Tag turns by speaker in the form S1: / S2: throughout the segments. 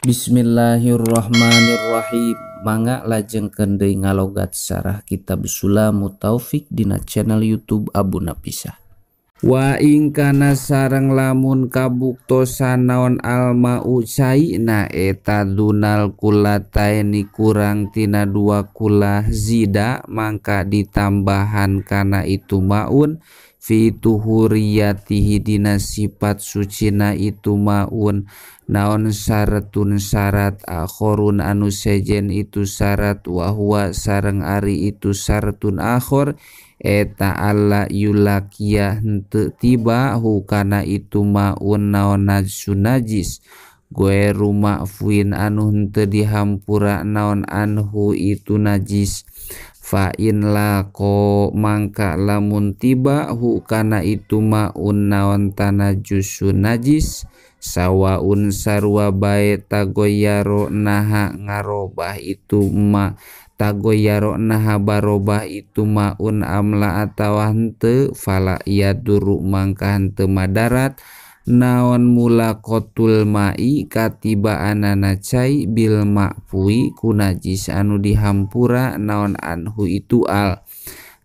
S1: Bismillahirrahmanirrahim. Mangga lajengkeun deui ngalogat sarah kitab Sulamut Taufik dina channel YouTube Abu Napisah. Wa ing kana sareng lamun kabuktosan naon almau caina eta dunal kulataini kurang tina dua kulah zida mangka ditambahan kana itu maun fi tuhuriyatihi dina sifat sucina itu maun naon syaratun syarat akhorun anu sejen itu syarat wa huwa sareng ari itu syaratun akhor eta alla yulakia henteu tiba hukana itu maun naon najsun najis goeru ma'fuin anu henteu dihampura naon anhu itu najis fa in laqo mangka lamun tiba hukana itu maun naon tanajusun najis sawaun sarua bae tagoyaro naha ngarobah itu ma tagoyaro naha barobah itu maun amla atawa henteu fala yaduru mangka henteu madarat naon mulaqatul mai katibaanana cai bil ma'fui ku najis anu dihampura naon anhu itu al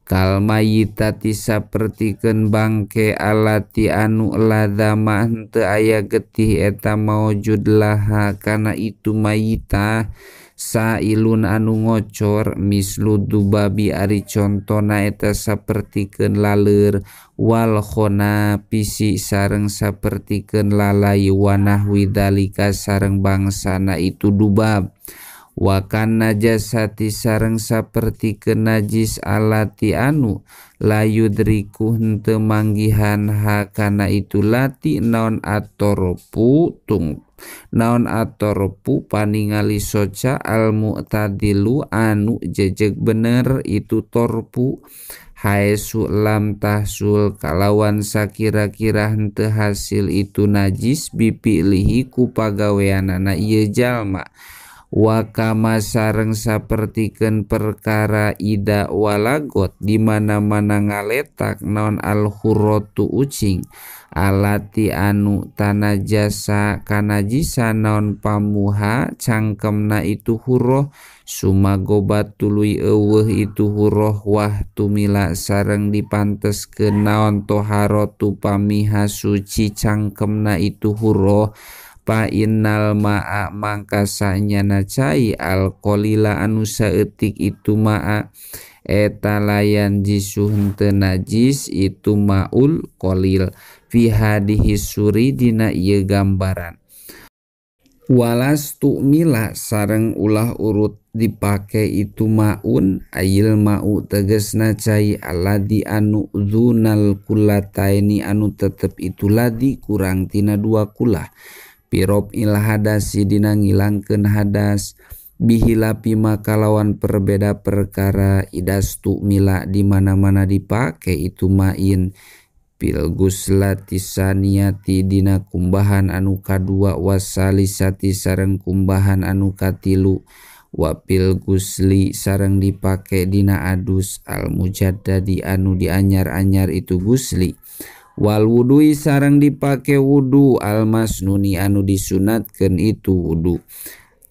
S1: kal mayitati sapertikeun bangke alati anu ladama henteu aya getih eta maujud laha kana itu mayitah sailun anu ngocor mislu dubabi ari contona eta sapertikeun laleur wal khona pisi sareng sapertikeun lalai wanahwi dalika sareng bangsana itu dubab wa kan najasati sareng sapertikeun najis alati anu layudriku henteu manggihan ha kana itu lati naon atoropu tung naon atorpu paningali soca al mu'tadilu anu jejeg bener itu torpu haesu lam tahsul kalawan sakira-kira henteu hasil itu najis bipilihi ku pagaweanana ieu jalma wa kama sareng sapertikeun perkara ida walagot di mana-mana ngaletak naon al hurratu ucing alati anu tanajasa kanajisa naon pamuha cangkemna itu hurroh sumagobat tuluy eueuh itu hurroh wah tumila sareng dipanteskeun naon toharatu pamiha suci cangkemna itu hurroh pa innal ma'a mangka sanyana cai al qalila anu saeutik itu ma'a eta layan jisu henteu najis itu maul qalil fi hadihi suri dina ieu gambaran walas tu'mila sareng ulah urut dipake itu maun ayil ma'u tegesna cai aladi anu dzunal kulataini anu tetep itu ladi kurang tina dua kulah pirob il hadasi dina ngilangkeun hadas bihilapi makalawan perbeda perkara idastu mila di mana-mana dipake itu main pil guslati saniati dina kumbahan anu kadua wasalisati sareng kumbahan anu katilu wapil gusli sareng dipake dina adus al mujaddadi anu dianyar-anyar itu gusli wal wudui sareng dipake wudu al masnuni anu disunatkeun itu wudu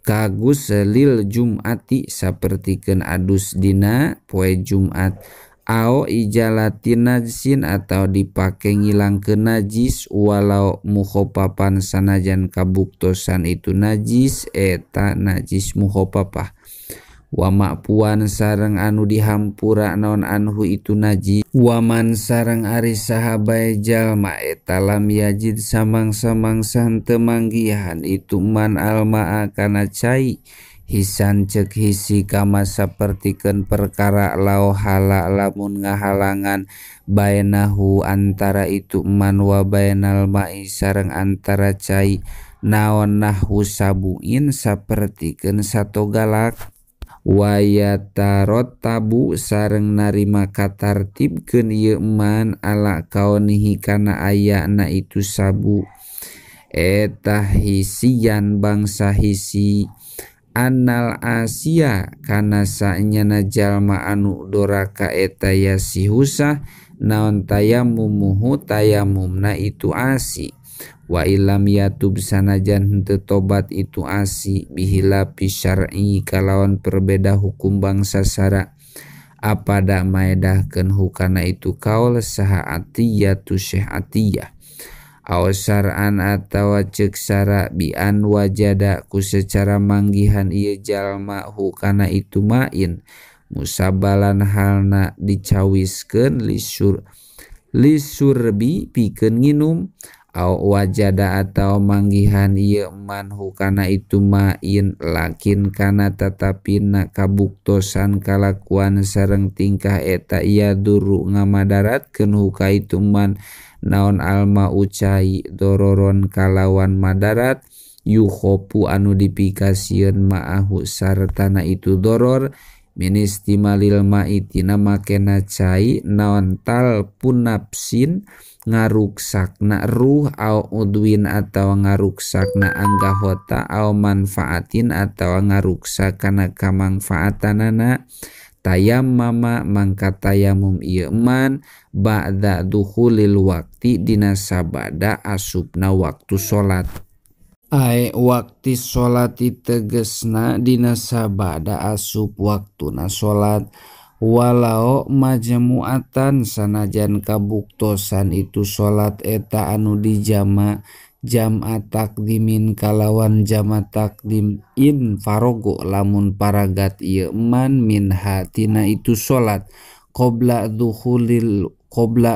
S1: kagus lil jum'ati sapertikeun adus dina poe Jumat ao ijalati najsin atau dipake ngilangkeun najis walau mukhopapan sanajan kabuktosan itu najis eta najis mukhopapah wa ma'puan sareng anu dihampura naon anhu itu najis waman sareng ari saha bae jalma eta lam yajid samang-samangsa henteu manggihan itu man almaa kana cai hisan ceuk hisi kama sapertikeun perkara lao hala lamun ngahalangan baenahu antara itu man wa baenal mai sareng antara cai naon nahwu sabuin sapertikeun satogalak wayatarotabu sareng narima katartibkeun ieu man ala kaonihi kana ayana itu sabu eta hisian bangsa hisi anal asia kana saenyana jalma anu doraka eta yasihusah naon tayamumuhu tayamumna itu asi Wa illam yatub sanajan henteu tobat itu asi bihilafi syar'i kalawan perbeda hukum bangsa syara apada maedahkeun hukana itu kaul saha atiyatu Syekh Atiyah aw syar'an atawa ceuk syara bi an wajada ku secara manggihan ieu jalma hukana itu main musabalan halna dicawiskeun lisurbi pikeun nginum aw wajada atau manggihan ieu man hukana itu main lakin kana tatapina kabuktosan kalakuan sareng tingkah eta ia duru ngamadaratkeun huka itu man naon alma ucai dororon kalawan madarat yuhopu anu dipikasieun ma'ahu sartana itu doror ministimalil ma'i tina makena cai naon talpunapsin ngaruksakna ruh au udwin atau ngaruksakna anggahota au manfaatin atau ngaruksak kana kamangfaatanana tayammama mangka tayamum ieu man ba'da dukhulil waqti dina sabada asupna waktu salat. Ae waktu salati tegesna dina sabada asup waktuna salat walau majmu'atan sanajan kabuktosan itu salat eta anu dijama jam'a takdimin kalawan jama takdim in farogo lamun paragat ieu man min hatina itu salat qabla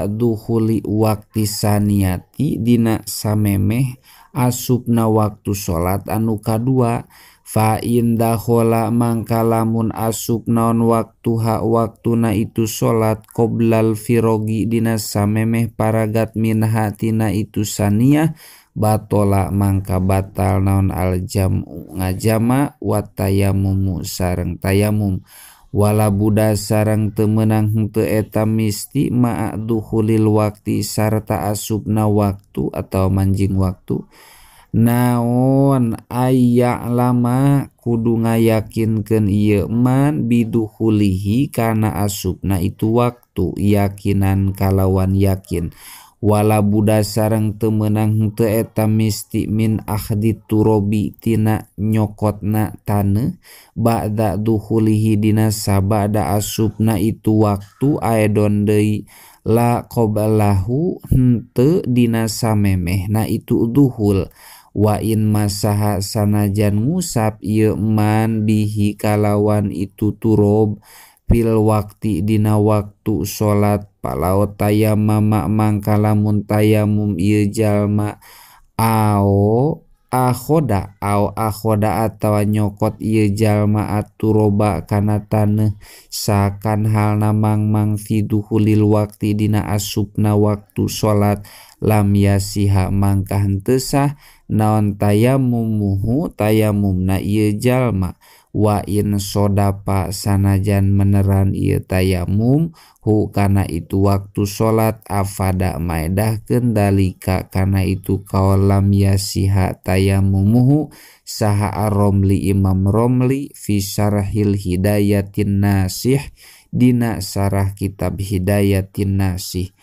S1: dukhuli waqti saniati dina samemeh asupna waktu salat anu kadua. Fa in dakhala mangka lamun asup naon waktuha waktuna itu salat qoblal firogi dina samemeh paragat minha tina itu saniyah batola mangka batal naon al jam'u ngajama wa tayamumu sareng tayamum wala buda sareng teu meunang henteu eta misti ma'a dukhulil waqti sarta asupna waktu atau manjing waktu. Naon aya lama kudu ngayakinkeun ieu man biduhulihi kana asupna itu waktu yakinan kalawan yakin wala buda sareng teu meunang henteu eta misti min akhdi turobi tina nyokotna taneuh ba'da duhulihi dina sabada asupna itu waktu aedon deui la qablahu henteu dina samemehna itu duhul. Wa in masaha sanajan ngusap ieu man bihi kalawan itu turob fil waqti dina waktu salat palau tayammama mangka lamun tayamum ieu jalma ao akhoda atawa nyokot ieu jalma aturoba kana taneuh sakan halna mangmang fi duhulil waqti dina asupna waktu salat lam yasiha mangka henteu sah naon tayamumuhu tayamumna ieu jalma. Wa in sodapa sanajan meneran ieu tayamum hu kana itu waktu salat afada maedahkeun dalika kana itu kaul lam yasiha tayamumuhu saha ar-Romli Imam Romli fi syarhil Hidayatin Nasih dina sarah kitab Hidayatin Nasih.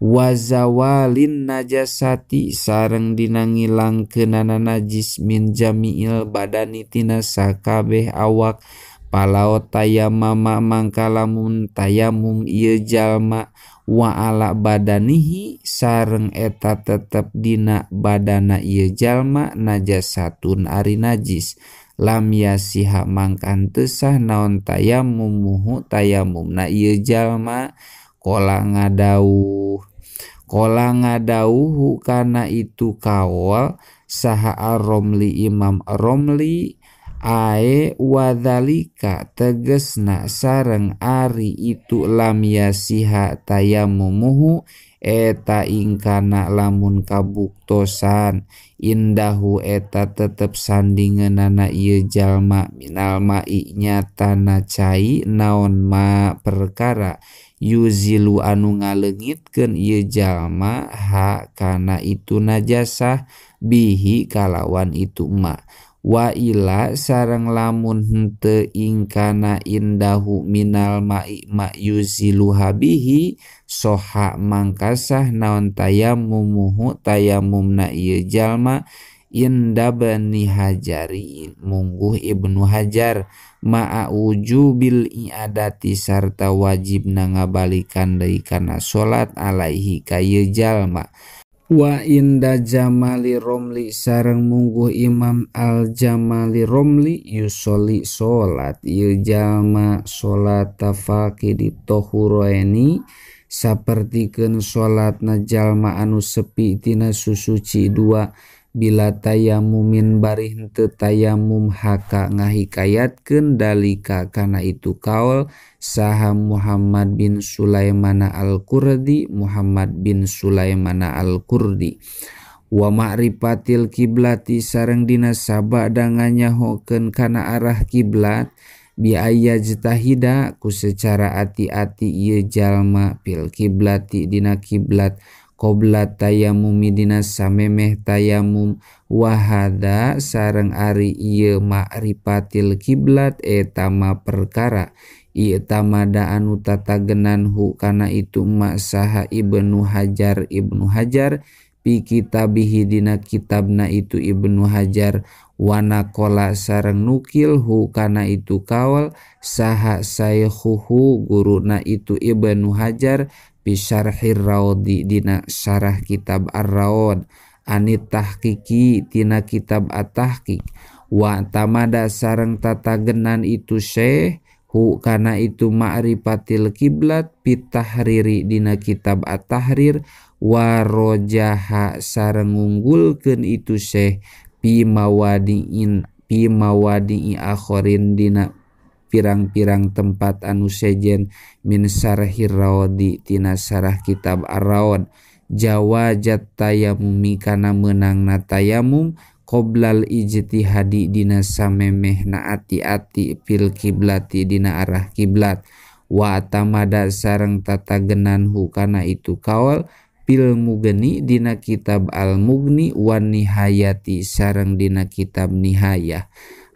S1: Wa zawalin najasati sareng dina ngilangkeunana najis min jami'il badani tina sakabeh awak palau tayamama mangka lamun tayamum ieu jalma wa ala badanihi sareng eta tetep dina badana ieu jalma najasatun ari najis lam yasiha mangka teu sah naon tayamumuhu tayamumna ieu jalma. Kola ngadauh kana itu kaol saha ar-Romli Imam Romli ae wadzalika tegesna sareng ari itu lam yasiha tayamumuhu eta ingkana lamun kabuktosan indahu eta tetep sandingeunana ieu jalma minal ma'i nyatana cai naon ma perkara yuzilu anu ngaleungitkeun ieu jalma ha kana itu najasah bihi kalawan itu ma. Wa ila sareng lamun henteu ingkana indahu minal ma'i ma yuzilu habihi Soha mangkasah naon tayamumuhu tayamumna ieu jalma inda bani hajari mungguh Ibnu Hajar ma'a wujubil i'adati sarta wajibna ngabalikan deui kana salat alaihi ka ieu jalma. Wa inda Jamali Romli sareng mungguh Imam Al Jamali Romli yusoli salat ieu jalma salat tafaqidi tohuroeni sapertikeun salatna jalma anu sepi tina susuci dua bila tayamumin bari henteu tayamum haka ngahikayatkeun dalika kana itu kaul saha Muhammad bin Sulaimana Al-Qurdi Muhammad bin Sulaimana Al-Qurdi. Wa ma'rifatil kiblati sareng dina sabada nganyahokeun kana arah kiblat bi ayyajtahida ku secara ati-ati ieu jalma fil kiblati dina kiblat qobla tayamumi dina samemeh tayamum. Wahada sareng ari ieu ma'rifatil kiblat eta ma perkara ieu tamada anu tatagenan hu kana itu ma saha Ibnu Hajar Ibnu Hajar pi kitabihi dina kitabna itu Ibnu Hajar wanakola sareng nukil hu kana itu kaul saha saykhuhu guruna itu Ibnu Hajar bi syarhir Raudi dina syarah kitab Ar-Raud anit tahqiqi tina kitab At-Tahqiq. Wa tamada sareng tatagenan itu syekh hu kana itu ma'rifatil kiblat pitahriri dina kitab At-Tahrir wa rojaha sareng ngunggulkeun itu syekh pi mawadiin pi mawadi'i akhorin dina pirang-pirang tempat anu sejen min syarhir Raudi tina syarah kitab Ar-Raud. Jawazat tayamumi kana meunangna tayamum qoblal ijtihadi dina samemehna ati-ati fil kiblati dina arah kiblat. Wa tamada sareng tatagenan hu kana itu kaul fil Mughni dina kitab Al-Mughni wan Nihayati sareng dina kitab Nihayah.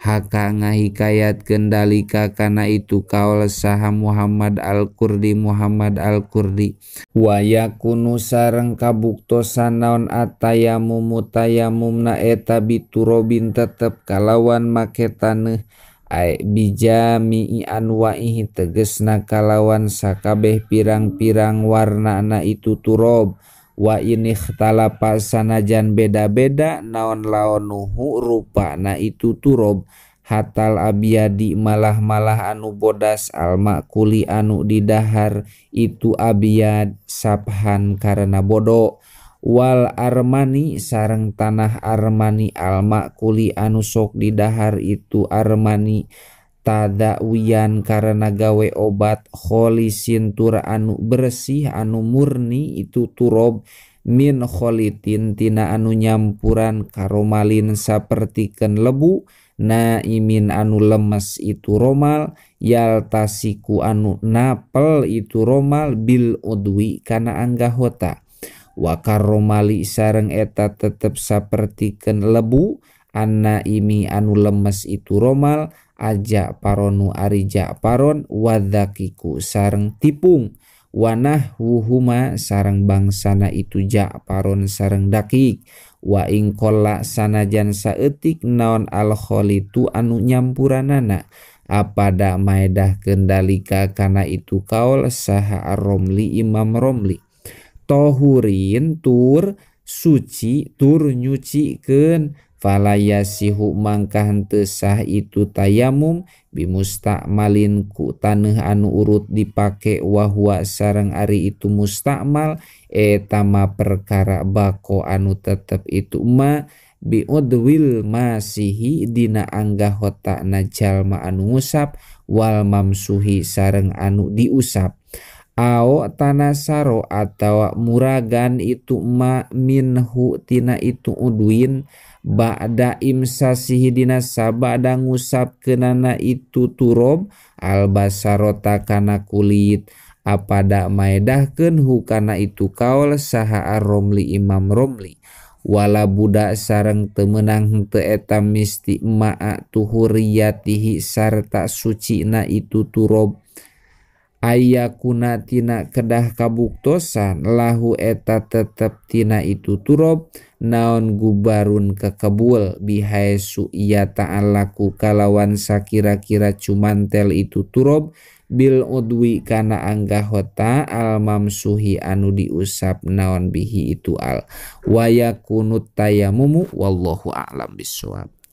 S1: Haka ngahikayat kendalika kana itu kaul saha Muhammad Al-Qurdi Muhammad Al-Qurdi. Wa yakunu sareng kabuktosan naon atayamumu tayamumna eta biturobin tetep kalawan make taneuh ai bijami'i anwa'ihi tegesna kalawan sakabeh pirang-pirang warnana itu turob. Wa ini ikhtalafa sanajan beda-beda naon laonuhu rupana itu turob hatal abiyadi malah-malah anu bodas almakuli anu didahar itu abiyad saphan karena bodoh. Wal armani sareng tanah armani almakuli anu sok didahar itu armani tadawian karena gawe obat kholisin tur anu bersih anu murni itu turob min kholitin tina anu nyampuran karomalin sapertikeun lebu naimin anu lemes itu romal yaltasiku anu napel itu romal bil udwi kana anggahota. Wa karomali sareng eta tetep sapertikeun lebu annaimi anu lemes itu romal aja paronu ari ja'paron wadzakiku sareng tipung wanah wuhuma sareng bangsana itu ja'paron sareng dakik. Wa ing kolla sanajan saeutik naon al kholitu anu nyampuranana apada maedah kendalika kana itu kaul saha Ar-Romli Imam Romli. Tohurin tur suci tur nyucikeun falayasihu mangka henteu sah itu tayamum bimusta'malin ku taneuh anu urut dipake wahwa sareng ari itu mustakmal eta ma perkara bako anu tetep itu ma biudwil masihi dina anggahotana jalma anu ngusap wal mamsuhi sareng anu diusap. Ao tanasaro atawa muragan itu ma minhu tina itu udwin ba'da imsasihi dina sabada ngusap kenana itu turob albasarota kana kulit apada maedahkeun hukana itu kaul saha Ar-Romli Imam Romli. Wala budak sareng temenang henteu eta misti ma'a tuhuriyatihi sarta sucina itu turob Ayakuna tina kedah kabuktosan lahu eta tetep tina itu turob naon gubarun kekebul bihaesu iya ta'alaku kalawan sakira-kira cumantel itu turob bil udwi kana anggahota al mamsuhi anu diusap naon bihi itu al wayakunut tayamumu wallahu a'lam bissawab.